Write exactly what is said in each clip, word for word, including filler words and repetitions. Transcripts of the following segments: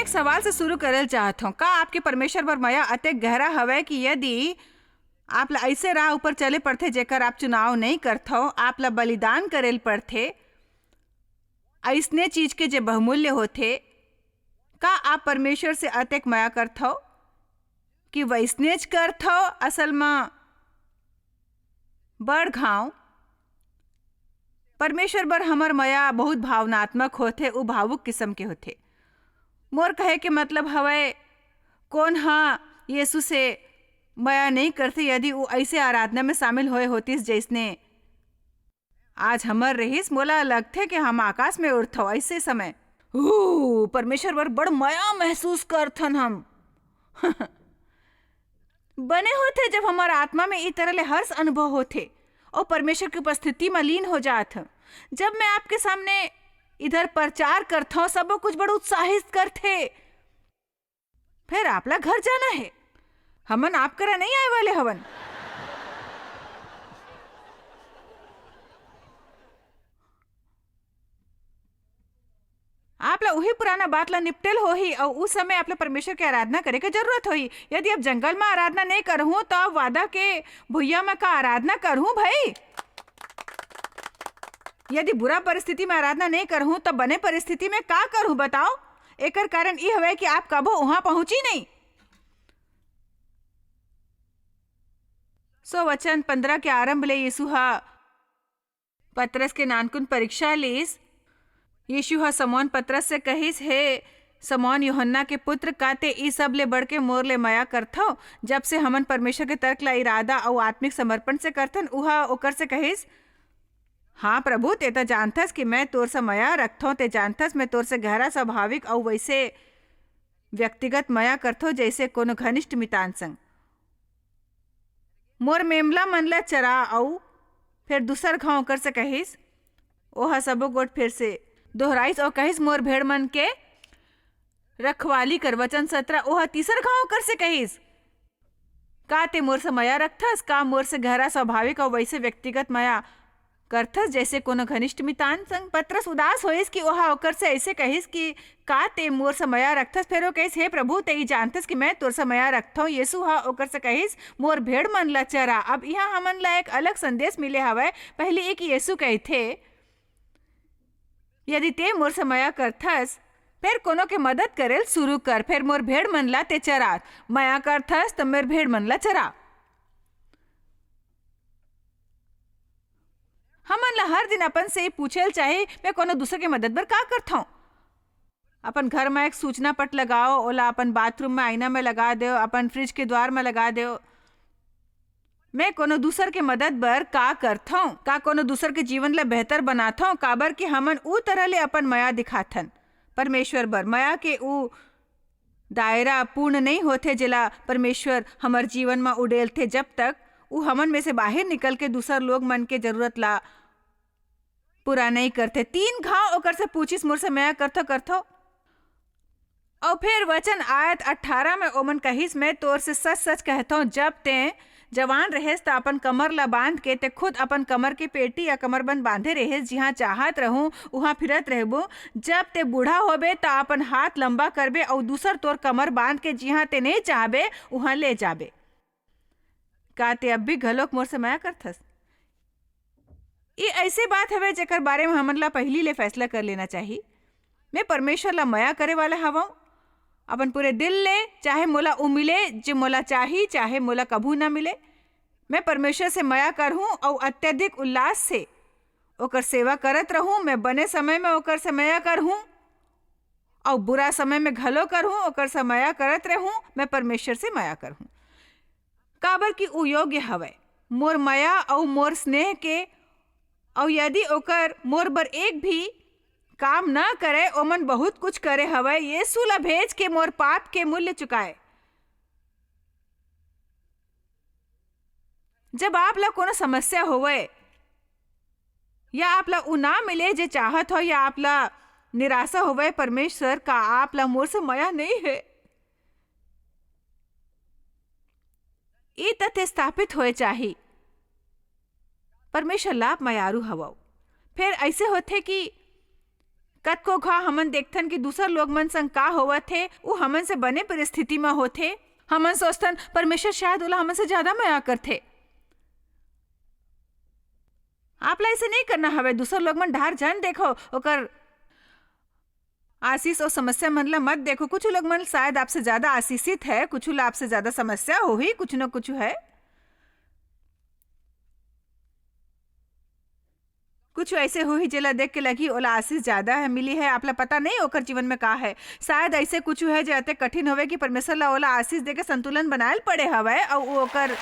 सवाल से शुरू करल चाहत हूँ, का आपके परमेश्वर बर मया अतेक गहरा हवय कि यदि आप ला ऐसे राह ऊपर चले पड़थे, जेकर आप चुनाव नहीं करथव, आप ला बलिदान करेल पड़थे, ऐसने चीज के जे बहुमूल्य होथे, का आप परमेश्वर से अतेक मया करथव कि वैसनेच करथव? असल म बड़ घाव परमेश्वर बर हमर मया बहुत भावनात्मक होथे, उ भावुक किस्म के होथे। मोर कहे के मतलब हवय, कोन ह यीशु से मया नहीं करथे यदि उ ऐसे आराधना में शामिल होए होतिस जैसने आज हमर रहिस? मोला लगथे कि हम आकाश में उड़थव। ऐसे समय, "ऊ, परमेश्वर बर बड़ मया महसूस करथन हम।" बने होथे, जब हमर आत्मा में ई तरह ले हर्ष अनुभव होथे और परमेश्वर की उपस्थिति में लीन हो जात ह। जब मैं आपके सामने इधर प्रचार करथव, सब कुछ बड़ उत्साहित करथे। फिर आप ला घर जाना है, हमन आप करा नहीं आए वाले हवन। आप ला उही पुराना बात ला निपटेल होही, अउ उस समय आप ला परमेश्वर के आराधना करे के जरूरत होही। यदि आप जंगल में आराधना नहीं करहूं, तो आप वादा के भुइया में का आराधना करहूं भाई? यदि बुरा परिस्थिति में आराधना नहीं करहूं, तो बने परिस्थिति में का करहूं बताओ? एकर कारण ई हवे कि आप कभो उहां पहुंची नहीं। सो वचन पंद्रह के आरंभ ले यीशु हा पतरस के नानकुन परीक्षा लीस। यीशु ह समौन पतरस से कहिस, "हे समौन यूहन्ना के पुत्र, का ते ई सब ले बढ़ के मोर ले मया करथव?" जब से हमन परमेश्वर के तर्क ला इरादा अउ आत्मिक समर्पण से करथन, उहा ओकर से कहिस, "हाँ प्रभु, ते त जानथस कि मैं तोर से मया रखथव, ते जानथस मैं तोर से गहरा स्वाभाविक अउ वैसे व्यक्तिगत मया करथव जैसे कोनो घनिष्ठ मितान संग। मोर मेमला मन ला चरा।" अउ फिर दूसर घाव ओकर से कहिस, ओह सबो गोठ फिर से दोहराइस अउ कहिस, "मोर भेड़ मन के रखवाली कर।" वचन सतरा, ओह तीसर घाव ओकर से कहिस, "का ते मोर से मया रखथस? का मोर से गहरा स्वाभाविक अउ वैसे व्यक्तिगत मया करथस जैसे कोनो घनिष्ठ मितान संग?" पतरस उदास होइस कि ओह ओकर से ऐसे कहिस कि "का ते मोर से मया रखथस?" फेर वो कहिस, "हे प्रभु, ते ई जानथस कि मैं तोर से मया रखथव।" यीशु ह ओकर से कहिस, "मोर भेड़ मन ला चरा।" अब इहाँ हमन ला एक अलग संदेश मिले हवय। पहली एक यीशु कहिथे, "यदि ते मोर से मया करथस, फेर कोनो के मदद करेल शुरू कर, फेर मोर भेड़ मन ला ते चरा। मया करथस, त मोर भेड़ मन ला चरा।" हमन ला हर दिन अपन से ई पूछेल चाही, "मैं कोनो दूसर के मदद बर का करथव?" अपन घर म एक सूचना पट लगाओ, ओला अपन बाथरूम म आईना म लगा देव, अपन फ्रिज के द्वार म लगा देव। मैं कोनो दूसर के मदद बर का करथव? का कोनो दूसर के जीवन ला बेहतर बनाथव? काबर कि हमन ऊ तरह ले अपन मया दिखाथन। परमेश्वर बर मया के ऊ दायरा पूर्ण नहीं होथे, जेला परमेश्वर हमर जीवन म उडेलथे, जब तक ऊ हमन में से बाहिर निकल के दूसर लोग मन के जरूरत ला पूरा नहीं करथे। तीन घाव ओकर से पूछिस, "मोर से मया करथो, करथो?" अउ फेर वचन आयत अठारह में ओमन कहिस, "मैं तोर से सच-सच कहथों, जब तें जवान रहेस, त अपन कमर ला बांध के तें खुद अपन कमर के पेटी या कमरबंद बांधे रहेस, जिहां चाहत रहूं, उहां फिरत रहबो। जब तें बूढ़ा होबे, त अपन हाथ लंबा करबे अउ दूसर तोर कमर बांध के जिहां तें नहीं चाहबे, उहां ले जाबे।" का तें अब भी घलोक मोर से मया करथस? ये ऐसे बात हवे, जेकर बारे में हमन ला पहिली ले फैसला कर लेना चाही। मैं परमेश्वर ला मया करे वाला हवं, अपन पूरे दिल ले, चाहे मोला ऊ मिले जे मोला चाही, चाहे मोला कभू ना मिले। मैं परमेश्वर से मया करहूं अउ अत्यधिक उल्लास से ओकर सेवा करत रहूं। मैं बने समय में ओकर से मया करहूं अउ बुरा समय में घलो करहूं, ओकर से मया करत रहूं। मैं परमेश्वर से मया करहूं, काबर कि ऊ योग्य हवय मोर मया अउ मोर स्नेह के। अउ यदि ओकर मोर बर एक भी काम न करे, ओमन बहुत कुछ करे हवय, यीशु ला भेज के मोर पाप के मूल्य चुकाए। जब आप ला कोनो समस्या होवय या आप ला ऊ ना मिले जे चाहत हो, या आप ला निराशा होवय, "परमेश्वर, का आप ला मोर से मया नहीं है?" ई तथ्य स्थापित होए चाही, परमेश्वर ला आप मयारू हवव। फेर ऐसे होथे कि कतको घा हमन देखथन कि दूसर लोग मन संग का होवत हे, उ हमन से बने परिस्थिति म होथे। हमन सोचथन, "परमेश्वर शायद ओला हमन से ज्यादा मया करथे।" आप ला ऐसे नहीं करना हवे, दूसर लोग मन ढार झन देखो, ओकर आशीष और समस्या मन ला मत देखो। कुछ लोग मन शायद आपसे ज्यादा आशीषित है, कुछ ला आपसे ज्यादा समस्या होही, कुछ न कुछ है। कुछ ऐसे होही जेला देख के लगी ओला आशीष ज्यादा है, मिली है, आपला पता नहीं ओकर जीवन में का है। शायद ऐसे कुछ है जे अतेक कठिन होवे कि परमेश्वर ला ओला आशीष देके संतुलन बनायल पड़े हवय, अउ ओकर,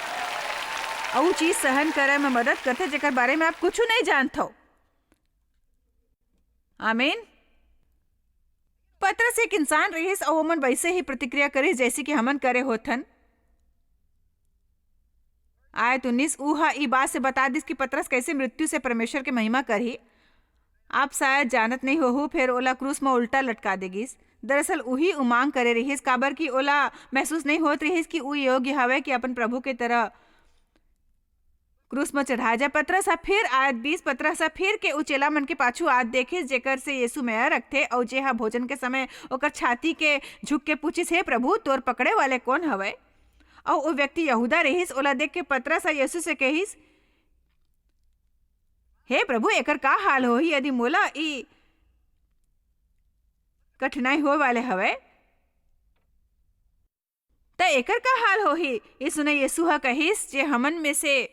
अउ चीज सहन करे में मदद करथे जेकर बारे में आप कुछ नहीं जानथो। आमीन। पतरस एक इंसान रहिस अउ ओमन वैसे ही प्रतिक्रिया करिस जैसे कि हमन करे होथन। आयत उन्नीस, ऊ ह ई बात से बता दिस कि पतरस कैसे मृत्यु से परमेश्वर के महिमा करही। आप शायद जानत नहीं होहू, फेर ओला क्रूस म उल्टा लटका दे गिस। दरअसल उही उ मांग करे रहिस, काबर कि ओला महसूस नहीं होत रहिस कि उ योग्य हवय कि अपन प्रभु के तरह क्रूस म चढ़ाए जाए। पतरस ह फिर, आयत बीस, पतरस ह फिर के उ चेला मन के पाछू आत देखिस, जेकर से यीशु मया रखथे, अउ जे ह भोजन के समय ओकर छाती के झुक के पूछिस, "हे प्रभु, तोर पकड़े वाले कोन हवय?" अउ ओ व्यक्ति यहूदा रहिस। ओला देख के पतरस ह यीशु से कहिस, "हे प्रभु, एकर का हाल होही, यदि मोला ई कठिनाई होए वाले हवय?" त एकर का हाल होही? यीशु ने, यीशु ह कहिस, "जे हमन में से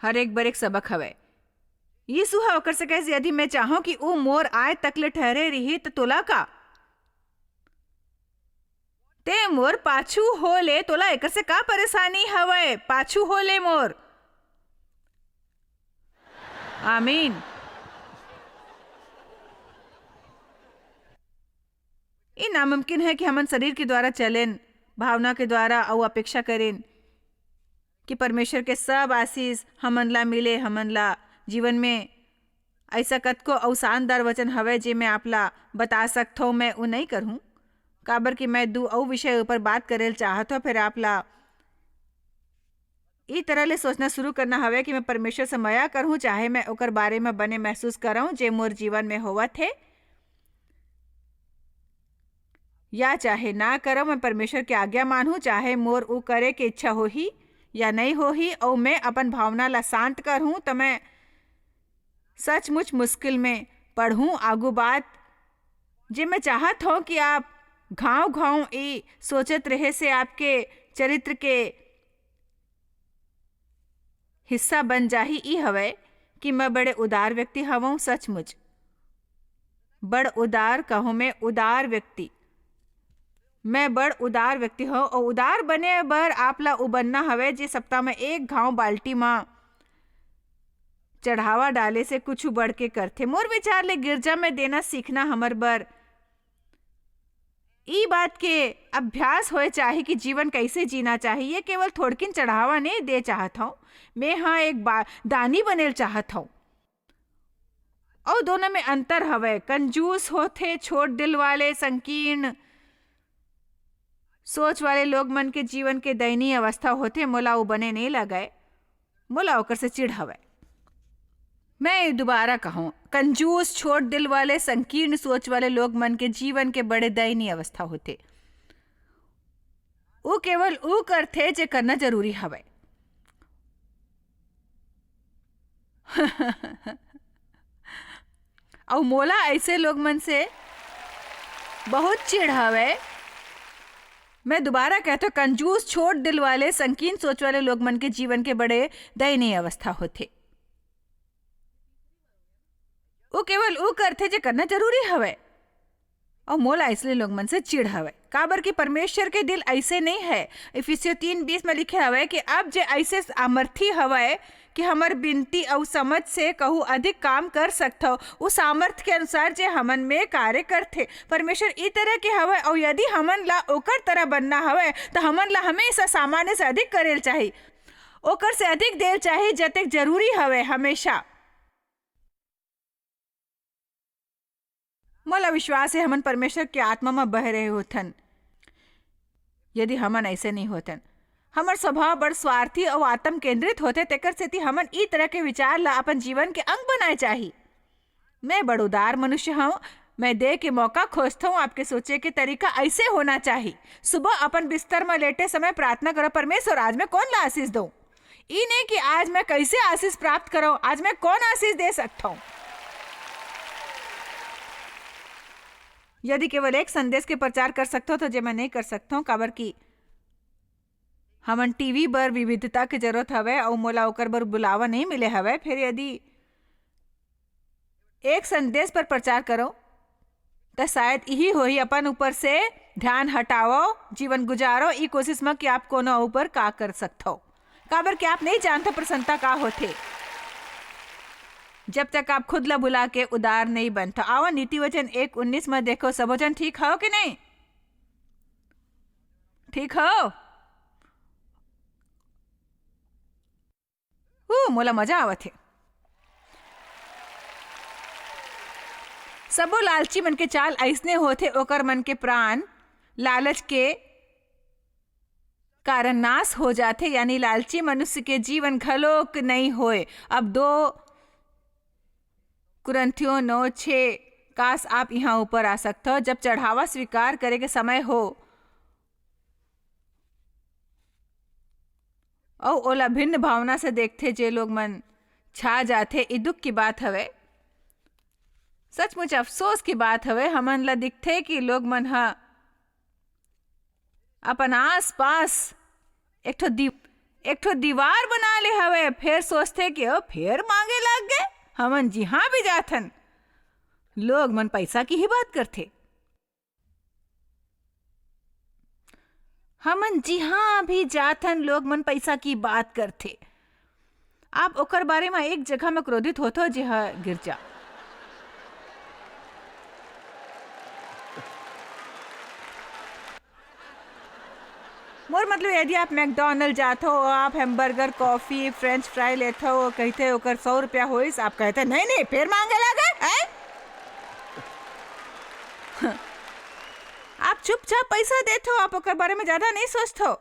हर एक बर एक सबक हवय।" यीशु ह ओकर से कहिस, "यदि मैं चाहूं कि ऊ मोर आय तक ले ठहरे रही, त तोला का? ते मोर पाछू हो ले, तोला एकर से का परेशानी हवय? पाछू हो ले मोर।" आमीन। ये नामुमकिन है कि हमन शरीर के द्वारा चलेन, भावना के द्वारा अउ अपेक्षा करेन कि परमेश्वर के सब आशीष हमन ला मिले, हमन ला जीवन में। ऐसा कतको अउ शानदार वचन हवय जे मैं आप ला बता सकथों, मैं वो नहीं करहूँ, काबर कि मैं दू अउ विषय ऊपर बात करे ल चाहत हों, फिर आप ला ई तरह ले सोचना शुरू करना हवय कि मैं परमेश्वर से मया करहूं, चाहे मैं ओकर बारे म बने महसूस करहूं, जे मोर जीवन में होवत हे, या चाहे ना करहूं, मैं परमेश्वर के आज्ञा मानहूं, चाहे मोर ऊ करे के इच्छा होही या नहीं होही, अउ मैं अपन भावना ला शांत करहूं, त मैं सचमुच मुश्किल में पड़हूं। आगू बात, जे मैं चाहत हों कि आप घांव-घांव ई सोचत रहे से आपके चरित्र के हिस्सा बन जाही, ई हवय कि मैं बड़े उदार व्यक्ति हवं, सचमुच। बड़ उदार कहूं मैं, उदार व्यक्ति। मैं बड़ उदार व्यक्ति हवं, अउ उदार बने बर आप ला उ बनना हवय, जे सप्ताह में एक घांव बाल्टी म चढ़ावा डाले से कुछु बढ़ के करथे। मोर विचार ले गिरजा में देना सीखना हमर बर ई बात के अभ्यास होए चाही कि जीवन कैसे जीना चाही। ये केवल थोड़किन चढ़ावा नहीं दे चाहत हूँ, मैं हाँ एक बा-, दानी बनेल चाहत हूँ। अउ दोनों में अंतर हवय। कंजूस होथे, छोट दिल वाले, संकीर्ण सोच वाले लोग मन के जीवन के दयनीय अवस्था होथे, मोला वो बने नहीं लगय। मोला ओकर से चिढ़ हवय। मैं ये दोबारा कहूं, कंजूस, छोट दिल वाले, संकीर्ण सोच वाले लोग मन के जीवन के बड़े दयनीय अवस्था होथे। वो केवल वो करथे जे करना जरूरी हवय। अउ मोला ऐसे लोग मन से बहुत चिढ़ हवय। मैं दोबारा कहथों, कंजूस, छोट दिल वाले, संकीर्ण सोच वाले लोग मन के जीवन के बड़े दयनीय अवस्था होथे। वो केवल वो करथे जे करना जरूरी हवय। अउ मोला इसलिए लोग मन से चिढ़ हवय, काबर कि परमेश्वर के दिल ऐसे नहीं है। इफिसियो तीन बीस में लिखे हवय कि अब जे ऐसे सामर्थी हवय कि हमर बिनती अउ समझ से कहूँ अधिक काम कर सकथव, उस सामर्थ के अनुसार जे हमन में कार्य करथे। परमेश्वर ई तरह के हवय, अउ यदि हमन ला ओकर तरह बनना हवय, त हमन ला हमेशा सामान्य से अधिक करेल चाही, ओकर से अधिक देल चाही, जतेक जरूरी हवय। हमेशा मोला विश्वास हे, हमन परमेश्वर के आत्मा म बह रहे होथन। यदि हमन ऐसे नहीं होथन, हमर स्वभाव बड़ स्वार्थी अउ आत्म केंद्रित होथे, तेकर सेती हमन ई तरह के विचार ला अपन जीवन के अंग बनाए चाही। मैं बड़ उदार मनुष्य हूँ। मैं दे के मौका खोजता हूँ। आपके सोचे के तरीका ऐसे होना चाहिए। सुबह अपन बिस्तर में लेटे समय प्रार्थना करो, "परमेश्वर, आज मैं कौन ला आशीष दूँ?" ई नहीं कि आज मैं कैसे आशीष प्राप्त करूँ, आज मैं कौन आशीष दे सकता हूँ। यदि केवल एक संदेश के प्रचार कर सकता हूँ, तो जे मैं नहीं कर सकता हूँ, काबर कि हमन टीवी बर विविधता के जरूरत हवय, अउ मोला ओकर बर बुलावा नहीं मिले हवय। फिर यदि एक संदेश पर प्रचार करो, त शायद इही होही, अपन ऊपर से ध्यान हटाओ, जीवन गुजारो, ई कोशिश म कि आप कोनो ऊपर का कर सकथो, काबर कि आप नहीं जानते प्रसन्नता का होथे, जब तक आप खुद ला भुला के उदार नहीं बनथो। आवा, नीति वचन एक उन्नीस म देखो, सबो जन ठीक हो कि नहीं? ठीक हो? हू, मोला मजा आवत हे। सबो लालची मन के चाल अइसने होथे, ओकर मन के प्राण लालच के कारण नाश हो जाथे, यानी लालची मनुष्य के जीवन घलोक नई होय। अब दो कुरंथियों नौ छः, काश आप यहाँ ऊपर आ सकथो, जब चढ़ावा स्वीकार करे के समय हो, अउ ओला भिन्न भावना से देखथे जे लोग मन, छा जाथे। ई दुख की बात हवे, सचमुच अफसोस की बात हवे। हमन ला दिखथे कि लोग मन ह अपन आसपास एक ठो दीव-, एक ठो दीवार बना ले हवे, फेर सोचथे कि ओ, फेर मांगे लग गए। हमन जिहाँ भी जाथन, लोग मन पैसा की ही बात करथे। हमन जिहाँ भी जाथन, लोग मन पैसा की बात करथे। आप ओकर बारे म एक जगह म क्रोधित होथो, जे ह गिरजा। मोर मतलब, यदि आप मैकडॉनल्ड जाथो, आप हैमबर्गर, कॉफी, फ्रेंच फ्राई लेथो, वो कहथे, "ओकर सौ रुपया होइस," आप कहथे, "नहीं, नहीं, फिर मांगे लगे, हैं?" आप चुपचाप पैसा देथो, आप ओकर बारे में ज्यादा नहीं सोचथो।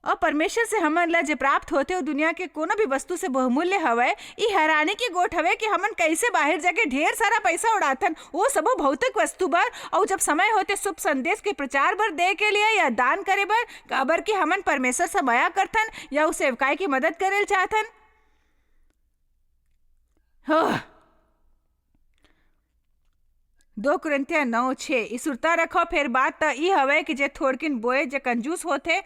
अउ परमेश्वर से हमन ला जे प्राप्त होथे, वो दुनिया के कोनो भी वस्तु से बहुमूल्य हवय। ई हैरानी के गोठ हवय कि हमन कइसे बाहिर जाके ढेर सारा पइसा उड़ाथन, वो सबो भौतिक वस्तु बर, अउ जब समय होथे शुभ संदेश के प्रचार बर दे के लिए या दान करे बर, काबर कि हमन परमेश्वर से मया करथन या उस सेवकाई की मदद करे ल चाहथन। हाँ। दो कुरिन्थिया नौ छः, ई सुरता रखो, फेर बात त ई हवय कि जे थोड़किन बोए, जे कंजूस होथे,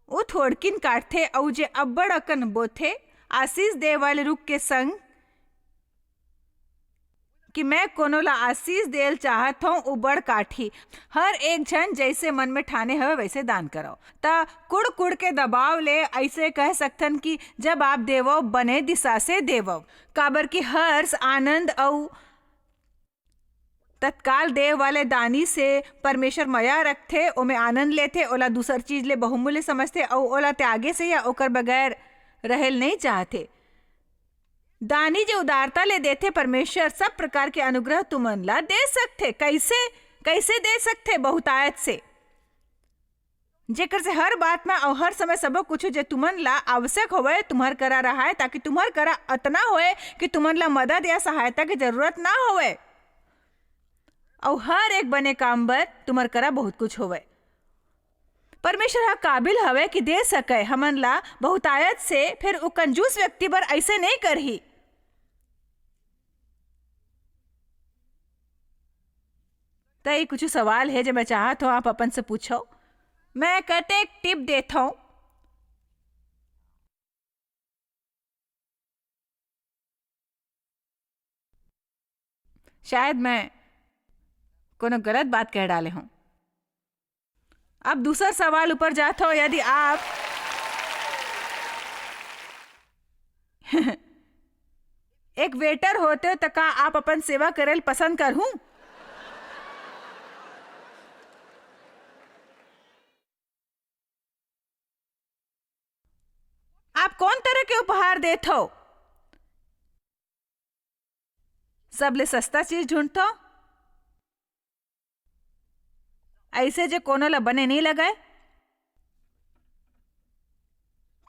वो थोड़किन काटथे, अउ जे अब्बड़ अकन बोथे, आशीष दे वाले रुख के संग, कि मैं कोनो ला आशीष देल चाहत हूँ, वो बड़ काटही। हर एक झन जैसे मन में ठाने हवे, वैसे दान करो। त कुड़ कुड़ के दबाव ले ऐसे कह सकथन कि जब आप देवो, बने दिशा से देवो, काबर कि हर्ष, आनंद अउ तत्काल देव वाले दानी से परमेश्वर मया रखथे, ओमे आनंद लेथे, ओला दूसर चीज ले बहुमूल्य समझथे अउ ओला त्यागे से या ओकर बगैर रहेल नहीं चाहथे। दानी जे उदारता ले देथे, परमेश्वर सब प्रकार के अनुग्रह तुमन ला दे सकथे। कैसे, कैसे दे सकथे? बहुतायत से, जेकर से हर बात में अउ हर समय सबो कुछ जे तुमन ला आवश्यक होवय, तुम्हर करा रहाय, ताकि तुम्हर करा अतना होय कि तुमन ला मदद या सहायता के जरूरत ना होवय, अउ हर एक बने काम बर तुम्हर करा बहुत कुछ होवय। परमेश्वर ह काबिल हवय कि दे सकय हमन ला बहुतायत से, फेर उ कंजूस व्यक्ति बर अइसे नइ करही। त ये कुछ सवाल हे जे मैं चाहत हूँ आप अपन से पूछो। मैं कतेक टिप देथव? शायद मैं कोनो गलत बात कह डाले हूँ। अब दूसर सवाल ऊपर जात हो, यदि आप एक वेटर होते हो, त का आप अपन सेवा करेल पसंद करहूं? आप कौन तरह के उपहार देत हो? सबले सस्ता चीज ढूंढत हो, ऐसे जे कोनो ला बने नहीं लगय।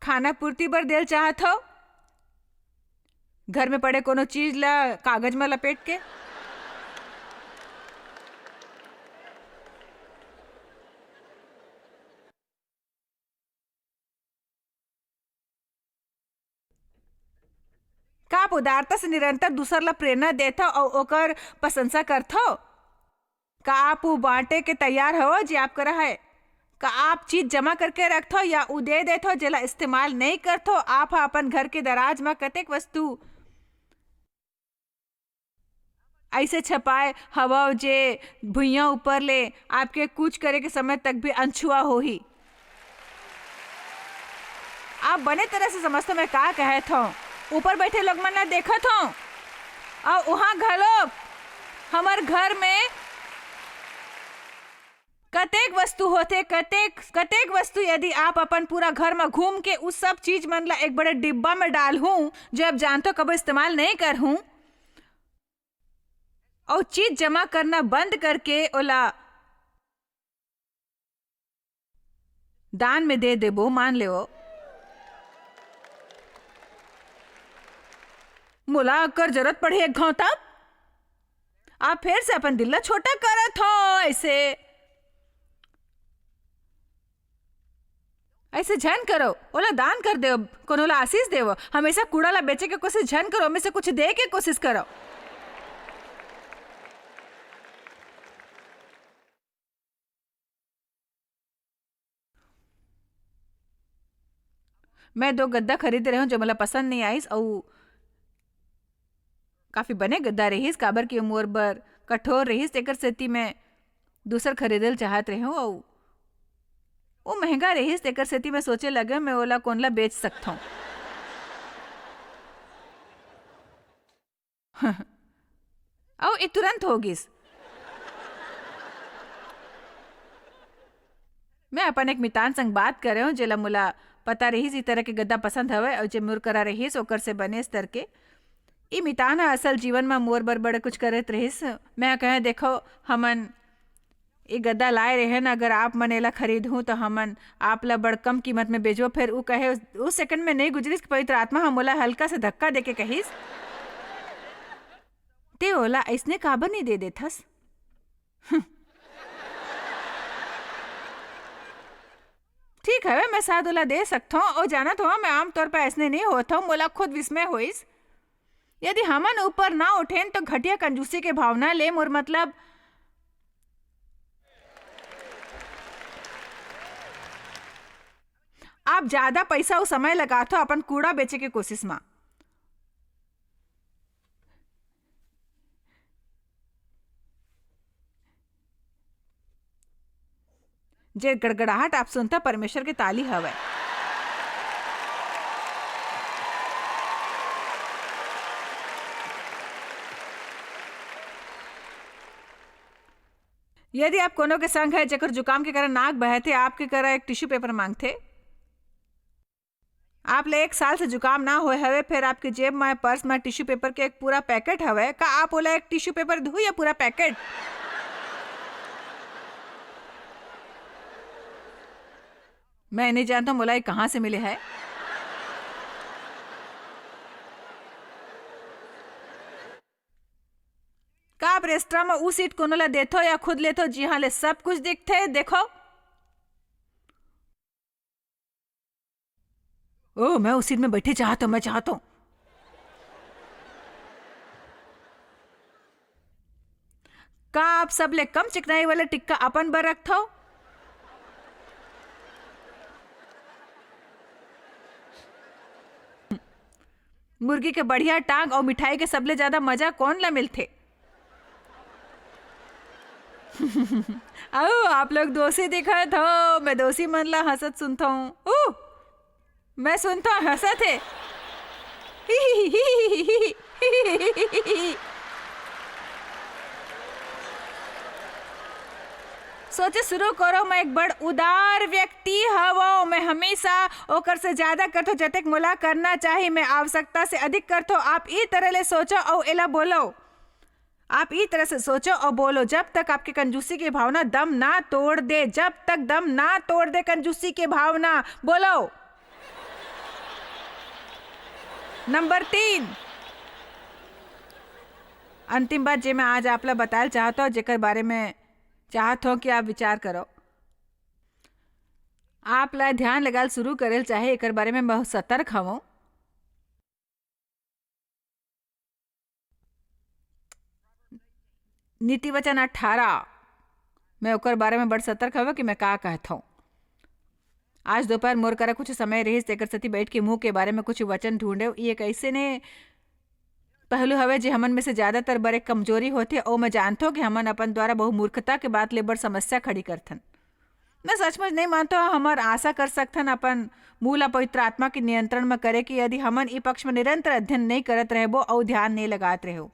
खाना पूर्ति बर देल चाहत हो, घर में पड़े कोनो चीज ला कागज में लपेट के। का आप उदारता से निरंतर दूसर ला प्रेरणा देथव अउ ओकर प्रशंसा करथव? का आप वो बांटे के तैयार हव जे आप करा है? का आप चीज जमा करके रखथव या उ दे देथव जेला इस्तेमाल नहीं करथव? आप ह अपन घर के दराज म कतेक वस्तु ऐसे छपाए हवव जे भुइयां ऊपर ले आपके कुछ करे के समय तक भी अनछुआ होही? आप बने तरह से समझथव मैं का कहत हव। ऊपर बैठे लोग मन ला देखत हव अउ उहाँ घलोक हमर घर में कतेक वस्तु होथे, कतेक, कतेक वस्तु। यदि आप अपन पूरा घर म घूम के उस सब चीज मन ला एक बड़े डिब्बा में डालहूं, जो अब जानथव कबो इस्तेमाल नहीं करहूं, अउ चीज जमा करना बंद करके ओला दान में दे देबो, मान लेवो, मोला अगर जरूरत पड़ही एक घाव तब? आप फेर से अपन दिल ला छोटा करत हो। ऐसे, ऐसे झन करो, ओला दान कर देव, कोनो ला आशीष देव। हमेशा कूड़ा ला बेचे के कोशिश झन करो, हमेशा कुछ दे के कोशिश करो। मैं दो गद्दा खरीदे रहेंव, जो मोला पसंद नहीं आइस, अउ काफी बने गद्दा रहिस, काबर कि वो मोर बर कठोर रहिस, तेकर सेती मैं दूसर खरीदे ल चाहत रहेंव, अउ वो महंगा रहिस, तेकर सेती मैं सोचे लगे, मैं ओला कोन ला बेच सकथंव। अउ ए तुरंत हो गिस। मैं अपन एक मितान संग बात करेंव, जेला मोला पता रहिस, ई तरह के गद्दा पसंद हवय, अउ जे मोर करा रहिस, ओकर से बने स्तर के। ई मितान ह असल जीवन म मोर बर बड़े कुछ करत रहिस। मैं कहेंव, "देखो, हमन ए गद्दा लाए रहेन, अगर आप मन एला खरीदहू, त हमन आप ला बड़ कम कीमत में बेचबो।" फेर ऊ कहे, उस, उस सेकंड में नहीं गुजरिस कि पवित्र आत्मा ह मोला हल्का से धक्का देके कहिस, "ते ओला अइसने काबर नहीं दे देथस?" हम्म। ठीक हवे, मैं शायद ओला दे सकथंव, अउ जानत हव, मैं आमतौर पर अइसने नहीं होत हंव, मोला खुद विस्मय होइस। यदि हमन ऊपर ना उठेन, तो घटिया कंजूसी के भावना ले, मोर मतलब, आप ज्यादा पैसा अउ समय लगाथव अपन कूड़ा बेचे के कोशिश म। जे गड़गड़ाहट आप सुनता, परमेश्वर के ताली हवय। यदि आप कोनो के संग है, जेकर जुकाम के कारण नाक बहथे, आपके करा एक टिश्यू पेपर मांगथे, आप ले एक साल से जुकाम ना होए हवे, फेर आपके जेब म, पर्स म टिश्यू पेपर के एक पूरा पैकेट हवे, का आप ओला एक टिश्यू पेपर दहू या पूरा पैकेट? मैं नहीं जानता मोला ये कहाँ से मिले है। का आप रेस्तरां म ऊ सीट कोनो ला देथो या खुद लेथो, जिहां ले सब कुछ दिखथे? देखो, ओ, मैं उस सीट में बैठे चाहता हूँ, मैं चाहता हूँ। का आप सबले कम चिकनाई वाला टिक्का अपन बर रखथव? मुर्गी के बढ़िया टांग अउ मिठाई के सबले ज्यादा मजा कौन ला मिलथे? अउ आप लोग दोषी दिखत हो, मैं दोषी मन ला हंसत सुनथव। ऊ, मैं सुनथव, हंसत हे। सोचे शुरू करो, मैं एक बड़ उदार व्यक्ति हवो। मैं हमेशा ओकर से ज्यादा करथो, जतेक मोला करना चाही। मैं आवश्यकता से अधिक करथो। आप ई तरह ले सोचो अउ एला बोलो। आप ई तरह से सोचो अउ बोलो, जब तक आपके कंजूसी की भावना दम ना तोड़ दे, जब तक दम ना तोड़ दे कंजूसी की भावना, बोलो। नंबर तीन, अंतिम बात जे मैं आज आप ला बताए चाहत हूँ, जेकर बारे में चाहत हूँ कि आप विचार करो। आप ला ध्यान लगाल शुरू करेल चाहे, एकर बारे में बहुत सतर्क हवं। नीति वचन अठारह, मैं ओकर बारे में बड़ सतर्क हवं कि मैं का कहत हूँ। आज दोपहर मोर करा कुछ समय रहिस, तेकर सेती बैठ के मुंह के बारे में कुछ वचन ढूंढे। ये एक ऐसे ने पहलू हवे जे हमन में से ज्यादातर बर एक कमजोरी होथे, अउ मैं जानथों कि हमन अपन द्वारा बहु मूर्खता के बात ले बड़ समस्या खड़ी करथन। मैं सचमुच नहीं मानथों, हमर आशा कर सकथन अपन मुंह ला पवित्र आत्मा के नियंत्रण में करे कि यदि हमन ई पक्ष में निरंतर अध्ययन नहीं करत रहबो अउ ध्यान नहीं लगात रहबो।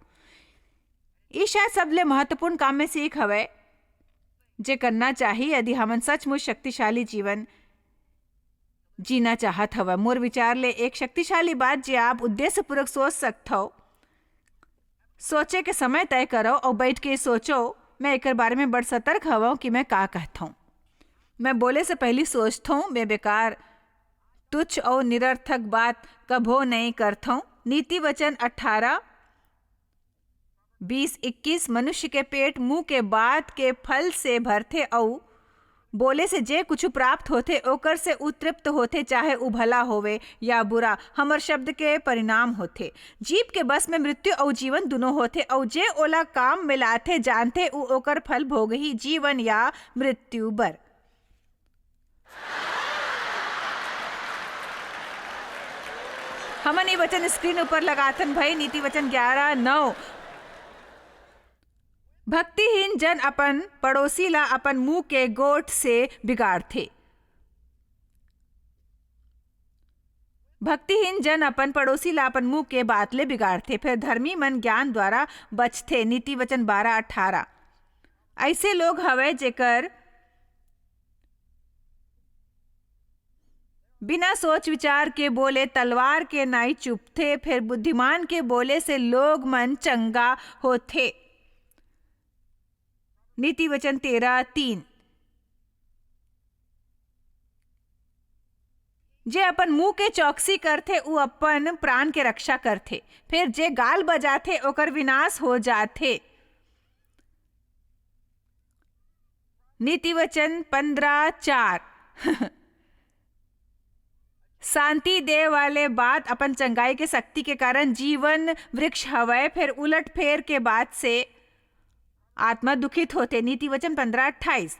ई शायद सबले महत्वपूर्ण काम में से एक हवय, जे करना चाही यदि हमन सचमुच शक्तिशाली जीवन जीना चाहत हवय। मोर विचार ले एक शक्तिशाली बात जे आप उद्देश्यपूर्वक सोच सकथव, सोचे के समय तय करव अउ बैठ के सोचव। मैं एकर बारे में बड़ सतर्क हवं कि मैं का कहथंव। मैं बोले से पहिली सोचथंव, मैं बेकार, तुच्छ अउ निरर्थक बात कभो नइ करथंव। नीति वचन अठारह, बीस इक्कीस, मनुष्य के पेट मुंह के बात के फल से भरथे अउ बोले से जे कुछु प्राप्त होथे, ओकर से उ तृप्त होथे, चाहे उ भला होवे या बुरा, हमर शब्द के परिणाम होथे। जीव के बस में मृत्यु अउ जीवन दुनों होथे, अउ जे ओला काम में लाथे, जानथे, उ ओकर फल भोगही, जीवन या मृत्यु बर। हमन ये वचन स्क्रीन ऊपर लगाथन भई, नीति वचन ग्यारह नौ। भक्तिहीन जन अपन पड़ोसी ला अपन मुंह के गोठ से बिगाड़थे। भक्तिहीन जन अपन पड़ोसी ला अपन मुंह के बात ले बिगाड़थे, फेर धर्मी मन ज्ञान द्वारा बचथे। नीति वचन बारह अठारह। ऐसे लोग हवय जेकर बिना सोच विचार के बोले तलवार के नाई चुभथे, फेर बुद्धिमान के बोले से लोग मन चंगा होथे। नीति वचन तेरह तीन। जे अपन मुंह के चौकसी करथे, उ अपन प्राण के रक्षा करथे, फेर जे गाल बजाथे, ओकर विनाश हो जाथे। नीति वचन पन्द्रह चार। शांति दे वाले बात अपन चंगाई के शक्ति के कारण जीवन वृक्ष हवय, फेर उलट फेर के बात से आत्मा दुखित होथे। नीति वचन पन्द्रह अट्ठाईस।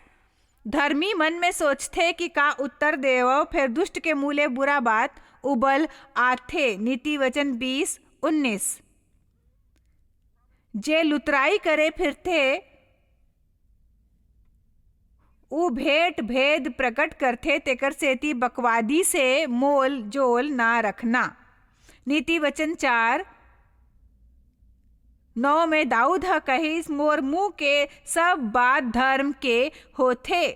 धर्मी मन में सोचथे कि का उत्तर देवव, फेर दुष्ट के मुंह ले बुरा बात उबल आथे। नीति वचन बीस उन्नीस। जे लुतराई करे फिरथे, उ भेंट भेद प्रकट करथे, तेकर सेती बकवादी से मोल जोल ना रखना। नीति वचन चार नौ में दाऊद ह कहिस, "मोर मुंह के सब बात धर्म के होथे।"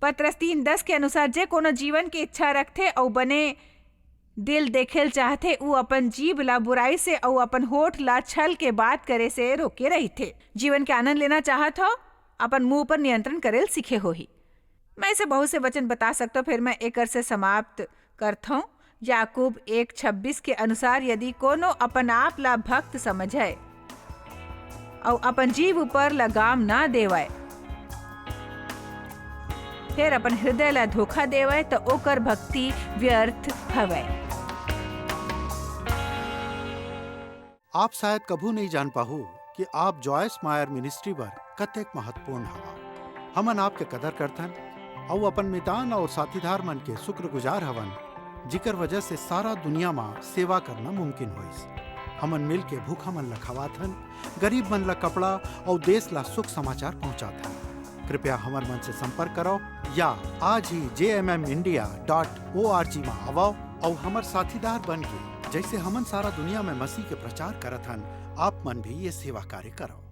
पतरस तीन दस के अनुसार, जे कोनो जीवन के इच्छा रखथे अउ बने दिल देखेल चाहथे, उ अपन जीभ ला बुराई से अउ अपन होठ ला छल के बात करे से रोके रहिथे। जीवन के आनंद लेना चाहत हो, अपन मुंह पर नियंत्रण करेल सीखे होही। मैं ऐसे बहुत से वचन बता सकथों, फिर मैं एकर से समाप्त करथों। याकूब एक छब्बीस के अनुसार, यदि कोनो अपन आप ला भक्त समझय अउ अपन जीव ऊपर लगाम ना देवय, फेर अपन हृदय ला धोखा देवय, त ओकर भक्ति व्यर्थ हवय। आप शायद कभू नहीं जान पाहू कि आप जॉयस मायर मिनिस्ट्री बर कतेक महत्वपूर्ण हवा। हमन आपके कदर करथन अउ अपन मितान अउ साथीदार मन के शुक्रगुजार हवन, जिकर वजह से सारा दुनिया म सेवा करना मुमकिन होइस। हमन मिल के भूखा मन ल खवाथन, गरीब मन ल कपड़ा अउ देश ल सुख समाचार पहुंचाथन। कृपया हमर मन से संपर्क करव या आज ही J M M India dot O R G म आवव अउ हमर साथीदार बन के, जैसे हमन सारा दुनिया में मसीह के प्रचार करत हन, आप मन भी ये सेवा कार्य करव।